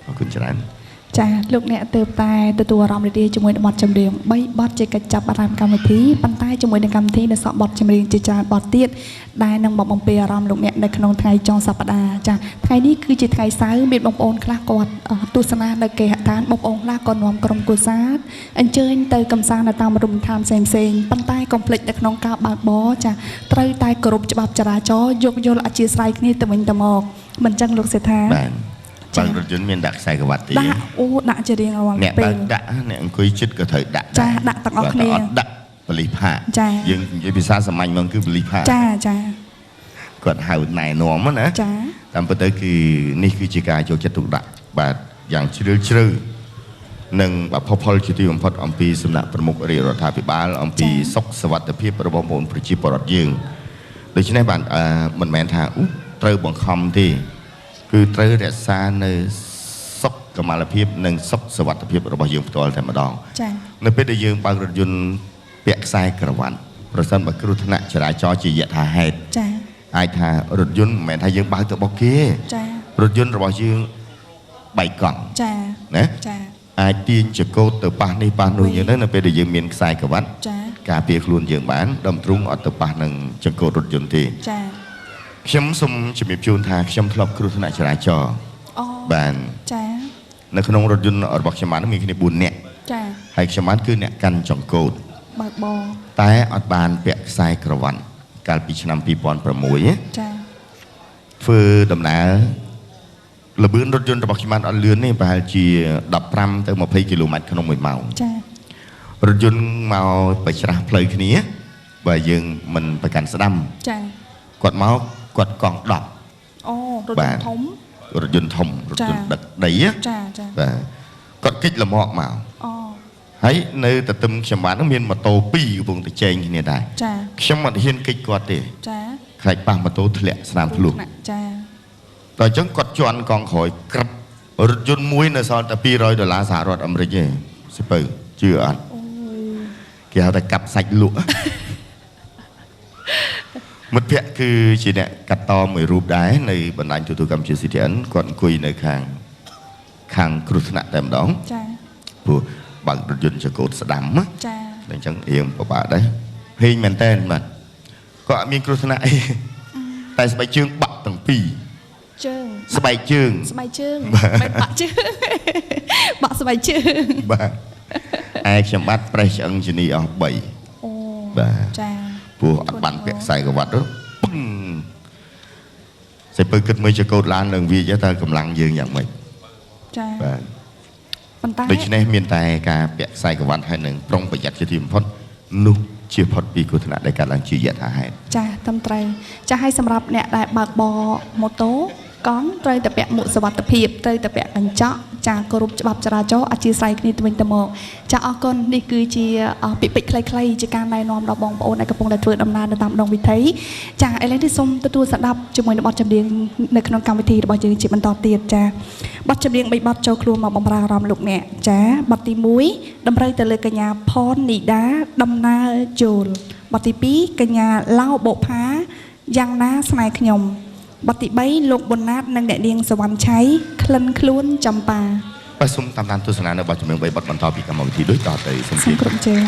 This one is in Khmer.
អរគុណច្រើន ចាលោកអ្នកទើបតែទទួលអារម្មណ៍រីករាយជាមួយនឹងបទចម្រៀង3បទជាកិច្ចចាប់អារម្មណ៍កម្មវិធីប៉ុន្តែជាមួយនឹងកម្មវិធីនៅសក់បទចម្រៀងជាច្រើនបទទៀតដែលនឹងមកបំពេញអារម្មណ៍លោកអ្នកនៅក្នុងថ្ងៃចុងសប្តាហ៍ចាថ្ងៃនេះគឺជាថ្ងៃសៅរ៍មានបងប្អូនខ្លះគាត់ទស្សនានៅគេហដ្ឋានបងប្អូនខ្លះក៏នាំក្រុមគ្រួសារអញ្ជើញទៅកម្សាន្តនៅតាមរមណីយដ្ឋានផ្សេងៗប៉ុន្តែកុំភ្លេចនៅក្នុងការបើកបរចាត្រូវតែគោរពច្បាប់ចរាចរណ៍យោគយល់អធ្យាស្រ័យគ្នាទៅវិញទៅមកមិនចឹងលោកសេដ្ឋា បាទ ចា៎ បើករថយន្តមានដាក់ខ្សែក្រវ៉ាត់ទេ ដាក់អូដាក់ជារៀងរាល់ អ្នក ពេល បើកដាក់អ្នកអង្គុយចិត្តក៏ត្រូវដាក់ ចាដាក់ទាំងអស់គ្នា បើអត់ដាក់បលិផាក ចា យើងនិយាយភាសាសាមញ្ញហ្មងគឺបលិផាក ចាចា គាត់ហៅណែនាំណា ចា តាមពិតទៅគឺនេះគឺជាការយកចិត្តទុកដាក់បាទយ៉ាងជ្រាលជ្រៅនិងបាទផុសផុលជាទីបំផុតអំពីសំណាក់ប្រមុខរាជរដ្ឋាភិបាលអំពីសុខសុវត្ថិភាពរបស់បងប្អូនប្រជាពលរដ្ឋយើងដូច្នេះបាទមិនមែនថាអូត្រូវបង្ខំទេគឺត្រូវរក្សានៅសុខកម្លភាពនិងសុខសុវត្ថិភាពរបស់យើងផ្ទាល់តែម្ដង ចា នៅពេលដែលយើងបើករថយន្តពាក់ខ្សែក្រវ៉ាត់ប្រសិនបើគ្រោះថ្នាក់ចរាចរណ៍ជាយថាហេតុ ចា អាចថារថយន្តមិនមែនថាយើងបើកទៅបុកគេទេ ចា រថយន្តរបស់យើងបែកកង់ ចា ណា ចា អាចទាញចកោតទៅប៉ះនេះប៉ះនោះយ៉ាងទៅនៅពេលដែលយើងមានខ្សែក្រវ៉ាត់ ចា ការពារខ្លួនយើងបានដំទ្រូងអត់ទៅប៉ះនឹងចង្កូតរថយន្តទេ ចា ខ្ញុំសូមជំរាបជូនថាខ្ញុំធ្លាប់គ្រោះថ្នាក់ចរាចរណ៍ អូ បាទ ចា នៅក្នុងរថយន្តរបស់ខ្ញុំបានមានគ្នា4នាក់ ចា ហើយខ្ញុំបានគឺអ្នកកាន់ចង្កូត បើកបរ តែអត់បានពាក់ខ្សែក្រវ៉ាត់កាលពីឆ្នាំ2006ណា ចា ធ្វើដំណើរលបឿនរថយន្តរបស់ខ្ញុំបានអត់លឿនទេប្រហែលជា15ទៅ20គីឡូម៉ែត្រក្នុង1ម៉ោង ចា រថយន្តមកប្រច្រាស់ផ្លូវគ្នាបើយើងមិនប្រកាន់ស្ដាំ ចា គាត់មកគាត់កង់ អូរថ បាទ យន្តធំ 10រថយន្តធំរថយន្ត ចា ដឹកដីណា ចាចា បាទគាត់គិចលមកមក អូ ហើយនៅទទឹមខ្ញុំបានហ្នឹងមានម៉ូតូ2កំពុងតែជែងគ្នាដែរ ចា ខ្ញុំអត់ហ៊ានគិចគាត់ទេ ចា ខ្លាចប៉ះម៉ូតូធ្លាក់ស្នាមភ្លោះ ចា ដល់អញ្ចឹងគាត់ជន់កង់ក្រោយក្រឹបរថយន្តមួយនៅសល់តែ200ដុល្លារសហរដ្ឋអាមេរិកទេសិពៅជឿអត់ អូយ គេហៅថាកាប់សាច់លក់ មិត្តភ័ក្តិគឺជាអ្នកកាត់តមួយរូបដែរនៅបណ្ដាញទូទៅកម្ពុជា CTN គាត់អង្គុយនៅខាងខាងគ្រោះថ្នាក់តែម្ដង ចា ព្រោះបើករថយន្តចកោតស្ដាំណា ចា ដល់អញ្ចឹងរៀងពិបាកដែរហេងមែនតើបាទគាត់អត់មានគ្រោះថ្នាក់អីតែស្បែកជើងបាក់ទាំងពីរ ជើង ស្បែកជើង ស្បែកជើងមិនបាក់ជើងបាក់ស្បែកជើង បាទឯខ្ញុំបាទប្រេះឆ្អឹងជំនីអស់3 អូ បាទ ចា ព្រោះអត់បានពាក់ខ្សែក្រវ៉ាត់ទៅពឹងសេពើគិតមើលចកោតឡាននឹងវាចតើកម្លាំងយើងយ៉ាងម៉េច ចា បាទ ប៉ុន្តែ ដូច្នេះមានតែការពាក់ខ្សែក្រវ៉ាត់ហើយនឹងប្រុងប្រយ័ត្នជាទីបំផុតនោះជាផុតពីគ្រោះថ្នាក់ដែលកើតឡើងជាយថាហេតុ ចាត្រឹមត្រូវចាឲ្យសម្រាប់អ្នកដែលបើកបរម៉ូតូកង់ត្រូវតែពាក់មួកសុវត្ថិភាពត្រូវតែពាក់កញ្ចក់ចាគោរពច្បាប់ចរាចរណ៍អធ្យាស្រ័យគ្នាទៅវិញទៅមកចាអរគុណនេះគឺជាពាក្យពេចន៍ខ្លីៗជាការណែនាំដល់បងប្អូនដែលកំពុងតែធ្វើដំណើរនៅតាមដងវិថីចាឥឡូវនេះសូមទទួលស្ដាប់ជាមួយនឹងបទចម្រៀងនៅក្នុងកម្មវិធីរបស់យើងជាបន្តទៀតចាបទចម្រៀងបីបទចូលខ្លួនមកបំរើអារម្មណ៍លោកអ្នកចាបទទី1តម្រូវទៅលើកញ្ញាផននីដាដំណើរចូលបទទី2កញ្ញាឡៅបុផាយ៉ាងណាស្នេហ៍ខ្ញុំបទទី3លោកប៊ុនណាតនិងអ្នកនាងសវណ្ណឆៃក្លិនខ្លួនចំប៉ា បាទសូមតាមដានទស្សនានៅបទចម្រៀងបីបទបន្តពីកម្មវិធីដូចតទៅសូម សូ ជម្រាប មគ្រប់ជើង